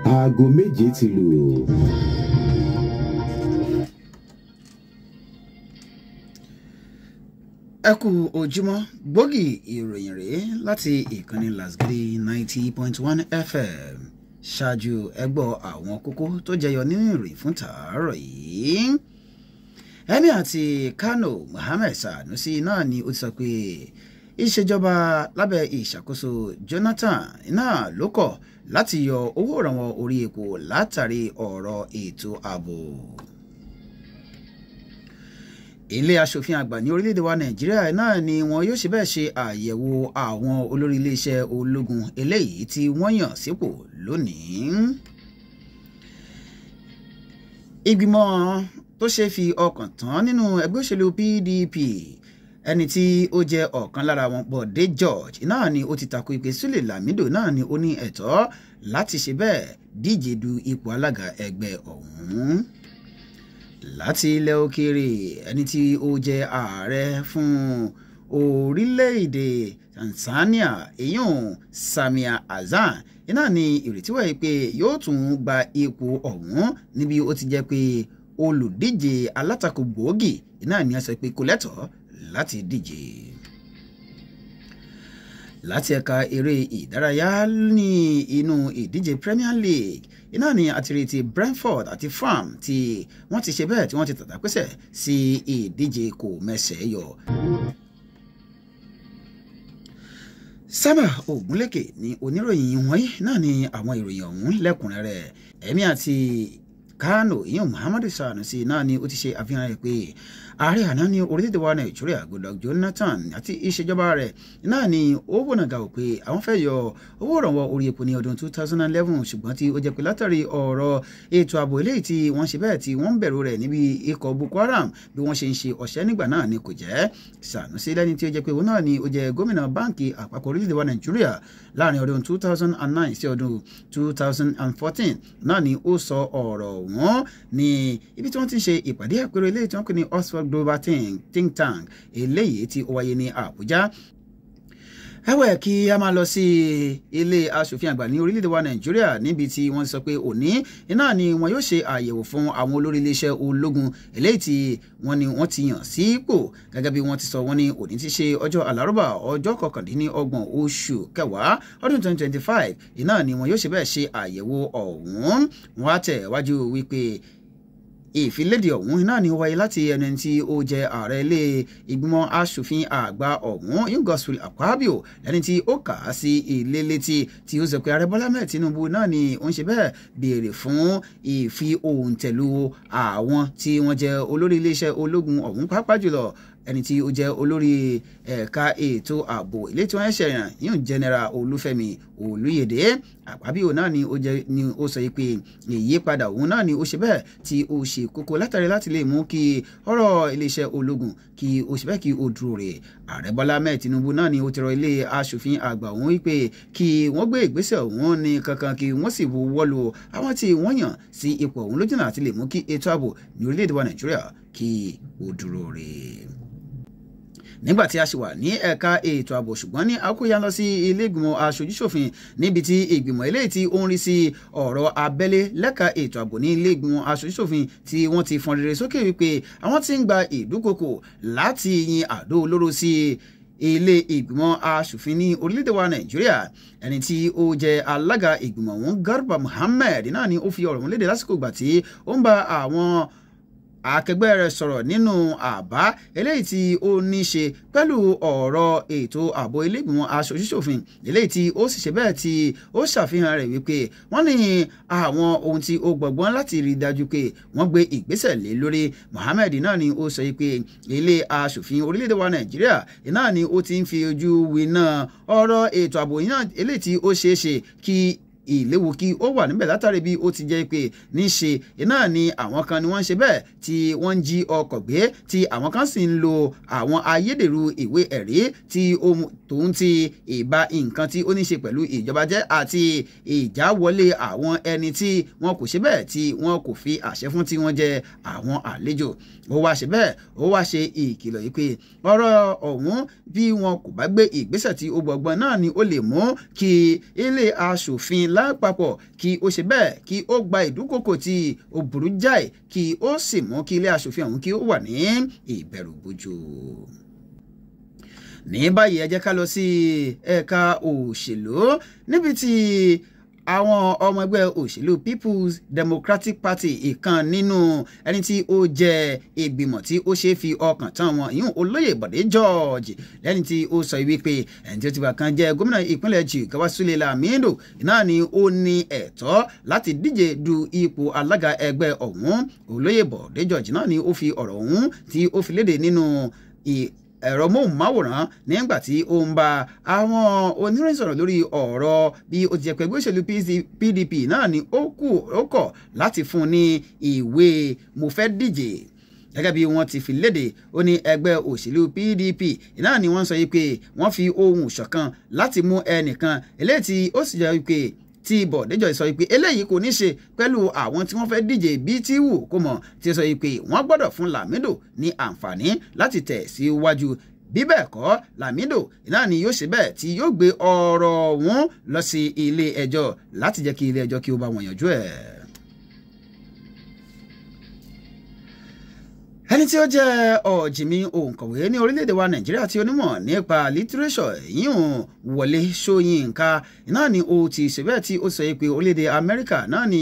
Aago 7 ti lù. Ẹ kú ojúmọ́, gbòógì ìròyìn rèé láti ìkànnì Lasgidi 90.1 FM. Ṣáájú ẹ gbọ́ àwọn kókó tó jẹyọ nínú ìròyìn fún tàárọ̀ yìí. Emir àti Kano Mohammed Sanusi náà ni ó ti sọ pé ìṣèjọba lábẹ́ ìṣàkóso Jonathan náà ló kọ̀ láti yọ owó ìrànwọ́ orí epo látàrí ọ̀rọ̀ ètò ààbò. Ilé aṣòfin àgbà ní orílẹ̀-èdè wa Nàìjíríà náà ni wọn yóò ṣe bẹ́ẹ̀ ṣe àyẹ̀wò àwọn olórí iléeṣẹ́ ológun eléyìí tí wọ́n yàn sípò lónìí. Ìgbìmọ̀ tó ṣe fi ọkàn tán nínú ẹgbẹ́ òṣèlú PDP, ẹni tí ó jẹ́ ọ̀kan lára wọn Bọ̀dé George náà ni ó ti tako ìpè Sule Lamido náà ni ó ní ẹ̀tọ́ láti ṣe bẹ́ẹ̀ díje du ipò alága ẹgbẹ́ ọ̀hún. Láti ilẹ̀ òkèèrè, ẹni tí ó jẹ́ ààrẹ fún orílẹ̀-èdè Tanzania èyàn Samia Hassan iná ni ìrètí wà pé yóò tún gba ipò ọ̀hún níbi ó ti jẹ́ pé olùdíje alátakò gbòógì iná ni a sọ pé kò lẹ́tọ̀ọ́ láti díje. Láti ẹ̀ka eré ìdárayá ní inú ìdíje Premier League iná ni àti Brentford àti Fulham tí wọ́n ti ṣe bẹ́ẹ̀ tí wọ́n ti tàtàpẹ́sẹ̀ sí ìdíje kò mẹsẹ̀ yọ. Sama Ogunlékè ni oníròyìn wọ̀nyí náà ni àwọn ìròyìn ọ̀hún lẹ́kùnrẹ́rẹ́. Emir àti Kano ìyẹn Muhammadu Sanusi náà ni ó ti ṣe àfihàn rẹ̀ pé ààrẹ àná ní orílẹ̀-èdè wa Nàìjíríà Goodluck Jonathan àti ìṣèjọba rẹ̀ náà ni ó wọ̀nàgà ò pé àwọn fẹ́ yọ owó ìrànwọ́ orí epo ní ọdún 2011, ṣùgbọ́n tí ó jẹ́ pé látàrí ọ̀rọ̀ ètò ààbò eléyìí tí wọ́n ṣe bẹ́ẹ̀ tí wọ́n ń bẹ̀rù rẹ̀ níbi ikọ̀ Boko Haram bí wọ́n ṣe ń ṣe ọ̀ṣẹ́ nígbà náà ni kò jẹ́. Sanusi lẹ́ni tí ó jẹ́ pé òun náà ni ó jẹ́ gómìnà báǹkì àpapọ̀ orílẹ̀-èdè wa Nàìjíríà láàrin ọdún 2009 sí ọdún 2014 náà ni ó sọ ọ̀rọ̀ wọn ní ibi tí wọ́n ti ń ṣe ìpàdé àpérò eléyìí tí wọ́n pè ní Oxford Global Think Tank eléyìí tí ó wáyé ní Àbújá. Ẹ̀wẹ̀ kí a máa lọ sí ilé aṣòfin àgbà ní orílẹ̀-èdè wa Nàìjíríà níbi tí wọ́n sọ pé òní iná ni wọn yóò ṣe àyẹ̀wò fún àwọn olórí iléeṣẹ́ ológun eléyìí tí wọ́n ní wọ́n ti yàn sípò. Gẹ́gẹ́ bí wọ́n ti sọ, wọ́n ní òní ti ṣe ọjọ́ Àlárúbà ọjọ́ 29 oṣù kẹwàá ọdún 2025 iná ni wọn yóò ṣe bẹ́ẹ̀ ṣe àyẹ̀wò ọ̀hún. Wọ́n á tẹ̀ wájú wípé ìfiléde ọ̀hún náà ni ó wáyé láti ẹnu tí ó jẹ́ ààrẹ ilé ìgbìmọ̀ aṣòfin àgbà ọ̀hún Godswill Akpabio lẹ́ni tí ó kà á sí ilé létí tí ó sọ pé ààrẹ Bọ́lá Ahmed Tinubu náà ni ó ń ṣe bẹ́ẹ̀ béèrè fún ìfi òǹtẹ̀lù àwọn tí wọ́n jẹ́ olórí iléeṣẹ́ ológun ọ̀hún, pàápàá jùlọ ẹni tí ó jẹ́ olórí ẹ̀ka ètò ààbò ilé tí wọ́n ṣe yàn yíyún General Olúfẹ́mi Olúyèdè. Àpábíò náà ni ó jẹ́ ni ó sọ pé ìyípadà òun náà ni ó ṣe bẹ́ẹ̀ tí ó ṣe kókó látàrí láti lè mú kí ọ̀rọ̀ iléeṣẹ́ ológun kí ó ṣe bẹ́ẹ̀ kí ó dúró rè. Ààrẹ Bọ́lá Ahmed Tinubu náà ni ó ti rọ ilé aṣòfin àgbà òun wípé kí wọ́n gbé ìgbésẹ̀ òun ní kankan kí wọ́n sì wọ́lu àwọn tí wọ́n yàn sí ipò òun lójúnà àti lè mú kí ètò ààbò ní orílẹ̀-èdè wa Nàìjíríà kí ó dúró rè. Nígbà tí a ṣì wà ní ẹ̀ka ètò ààbò, ṣùgbọ́n ní àkóyá lọ sí ilé ìgbìmọ̀ aṣojúṣòfin níbi tí ìgbìmọ̀ eléyìí tí ó ń rí sí ọ̀rọ̀ abẹ́lé lẹ́ka ètò ààbò ní ilé ìgbìmọ̀ aṣojúṣòfin tí wọ́n ti fọn rere sókè wípé àwọn tí ń gba ìdúkokò láti yin àdó olóró sí ilé ìgbìmọ̀ aṣòfin ní orílẹ̀-èdè wa Nàìjíríà. Ẹni tí ó jẹ́ alága ìgbìmọ̀ ọ̀hún Garba Muhammed náà ni ó fi ọ̀rọ̀ ọ̀hún léde lásìkò ìgbà tí ó ń bá àwọn akẹgbẹ́ rẹ̀ sọ̀rọ̀ nínú àbá eléyìí tí ó ní ṣe pẹ̀lú ọ̀rọ̀ ètò ààbò ilé ìgbìmọ̀ aṣojúṣòfin eléyìí tí ó sì ṣe bẹ́ẹ̀ tí ó ṣàfihàn rẹ̀ wípé wọ́n ní àwọn ohun tí ó gbọ̀ngbọ́n láti rí dájú pé wọ́n gbé ìgbésẹ̀ lé lórí. Mohammed náà ni ó sọ pé ilé aṣòfin orílẹ̀-èdè wa Nàìjíríà náà ni ó ti ń fi ojú winá ọ̀rọ̀ ètò ààbò eléyìí tí ó ṣeé ṣe kí ìléwu kí ó wà níbẹ̀ látàrí bí ó ti jẹ́ pé níṣe iná ni àwọn kan ni wọ́n ń ṣe bẹ́ẹ̀ tí wọ́n ń jí ọkọ̀ gbé, tí àwọn kan sì ń lo àwọn ayédèrú ìwé ẹ̀rí tí tòun ti ìbá nǹkan tí ó ní ṣe pẹ̀lú ìjọba jẹ́ àti ìjáwọlé àwọn ẹni tí wọn kò ṣe bẹ́ẹ̀ tí wọn kò fi àṣẹ fún tí wọ́n jẹ́ àwọn àlejò. Ó wá ṣe bẹ́ẹ̀ ó wá ṣe ìkìlọ̀ yìí pé ọ̀rọ̀ ọ̀hún bí wọn kò bá gbé ìgbésẹ̀ tí ó gbọ̀ngbọ̀n náà ni ó lè mú kí ilé aṣòfin lápapọ̀ kí ó ṣe bẹ́ẹ̀ kí ó gba ìdúkokò tí ó burú jáì kí ó sì mú kí ilé aṣòfin ọ̀hún kí ó wà ní ìbẹ̀rùbojo. Ní báyìí ẹ jẹ́ ká lọ sí ẹ̀ka òṣèlú níbi tí àwọn ọmọ ẹgbẹ́ òṣèlú People's Democratic Party ìkan nínú ẹni tí ó jẹ́ ìgbìmọ̀ tí ó ṣe fi ọkàn tán wọn ìyún olóyè Bọ̀dé George lẹ́ni tí ó sọ wípé ẹni tí ó ti bá kan jẹ́ gómìnà ìpínlẹ̀ Jigawa Sule Lamido náà ni ó ní ẹ̀tọ́ láti díje du ipò alága ẹgbẹ́ ọ̀hún. Olóyè Bọ̀dé George náà ni ó fi ọ̀rọ̀ ọ̀hún tí ó fi léde nínú ẹ̀rọ móhùnmáwòrán nígbà tí ó ń bá àwọn oníròyìn sọ̀rọ̀ lórí ọ̀rọ̀ bí ó ti jẹ́ pé ẹgbẹ́ òṣèlú PDP náà ni ó kọ̀ láti fún ní ìwé mo fẹ́ díje. Gẹ́gẹ́ bí wọ́n ti fi léde, ó ní ẹgbẹ́ òṣèlú PDP náà ni wọ́n sọ yìí pé wọ́n fi ohùn ṣọ̀kan láti mú ẹnìkan eléyìí tí ó sì jẹ́ pé tí Bọ̀dé George sọ pé eléyìí kò ní ṣe pẹ̀lú àwọn tí wọ́n fẹ́ díje bí tí wù kó mọ̀, tí sọ pé wọ́n gbọ́dọ̀ fún Lamido ní àǹfààní láti tẹ̀ síwájú, bí bẹ́ẹ̀ kọ́ Lamido náà ni yóò ṣe bẹ́ẹ̀ tí yóò gbé ọ̀rọ̀ ọ̀hún lọ sí ilé ẹjọ́ láti jẹ́ kí ilé ẹjọ́ kí ó bá wọn yanjú ẹ̀. Ẹni tí ó jẹ́ ọ̀jìnmí òǹkọ̀wé ní orílẹ̀-èdè wa Nàìjíríà tí onímọ̀ nípa lítírésọ̀ yíyún Wọlé Ṣóyínká náà ni ó ti ṣe bẹ́ẹ̀ tí ó sọ pé orílẹ̀-èdè Amẹ́ríkà náà ni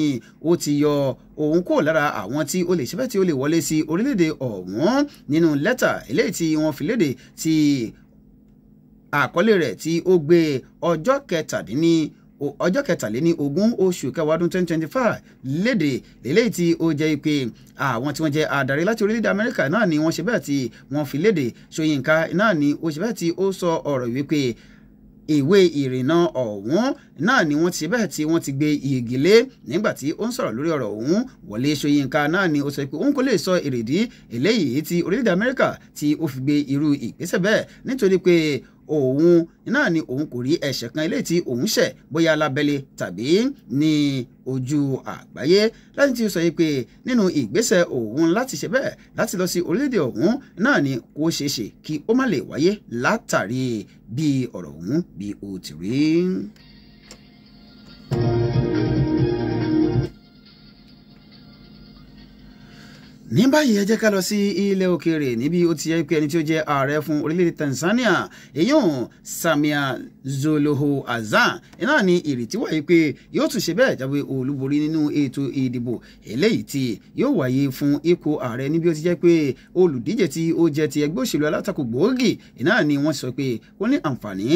ó ti yọ òun kò lára àwọn tí ó lè ṣe bẹ́ẹ̀ tí ó lè wọlé sí orílẹ̀-èdè ọ̀hún nínú lẹ́tà eléyìí tí wọ́n fi léde tí àkọlé rẹ̀ tí ó gbé ọjọ́ 23 oṣù kẹwàá ọdún 2025 léde lélẹ́yìí tí ó jẹ́ pé àwọn tí wọ́n jẹ́ adarí láti orílẹ̀-èdè Amẹ́ríkà náà ni wọ́n ṣe bẹ́ẹ̀ tí wọ́n fi léde. Ṣóyínká náà ni ó ṣe bẹ́ẹ̀ tí ó sọ ọ̀rọ̀ wípé ìwé ìrìnnà ọ̀hún náà ni wọ́n ti bẹ́ẹ̀ tí wọ́n ti gbé igi lé nígbà tí ó ń sọ̀rọ̀ lórí ọ̀rọ̀ ọ̀hún. Wọlé Ṣóyínká náà ni ó sọ pé òun kò lè sọ èrèdí eléyìí tí orílẹ̀-èdè Amẹ́ríkà tí ó fi gbé irú ìgbésẹ̀ bẹ́ẹ̀ nítorí pé òun náà ni òun kò rí ẹ̀ṣẹ̀ kan eléyìí tí òun ṣẹ̀ bóyá lábẹ́lé tàbí ní ojú àgbáyé, láti ti sọ yìí pé nínú ìgbésẹ̀ òun láti ṣe bẹ́ẹ̀ láti lọ sí orílẹ̀-èdè ọ̀hún náà ni kò ṣeé ṣe kí ó má lè wáyé látàrí bí ọ̀rọ̀ ọ̀hún bí ó ti rí. Ní báyìí ẹ jẹ́ ká lọ sí ilẹ̀ òkèèrè níbi ó ti yẹ pé ẹni tí ó jẹ́ ààrẹ fún orílẹ̀-èdè Tanzania èyàn Samia Suluhu Hassan náà ni ìrètí wáyé pé yóò tún ṣe bẹ́ẹ̀ jáwé olúborí nínú ètò ìdìbò eléyìí tí yóò wáyé fún ipò ààrẹ níbi ó ti jẹ́ pé olùdíje tí ó jẹ́ ti ẹgbẹ́ òṣèlú alátakò gbòógì náà ni wọ́n sọ pé ó ní àǹfààní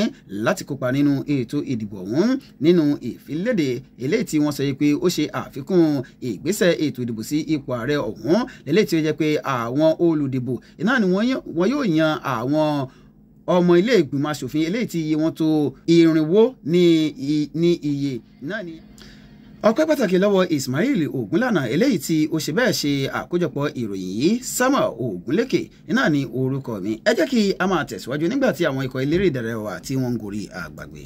láti kópa nínú ètò ìdìbò ọ̀hún nínú ìfiléde eléyìí tí wọ́n sọ pé ó ṣe àfikún ìgbésẹ̀ ètò ìdìbò sí ipò ààrẹ ọ̀hún eléyìí tí ó jẹ́ pé àwọn olùdìbò náà ni wọ́n yóò yan àwọn ọmọ ilé ìgbìmọ̀ asòfin eléyìí tí iye wọn tó 400 ní iye náà ni. Ọpẹ́ pàtàkì lọ́wọ́ Ismail Ogunlana eléyìí tí ó ṣe bẹ́ẹ̀ ṣe àkójọpọ̀ ìròyìn yìí. Samuel Ogunlékè náà ni orúkọ mi. Ẹ jẹ́ kí a máa tẹ̀síwájú nígbà tí àwọn ikọ̀ eléré ìdárayá wa tí wọ́n ń gorí àgbàgbé.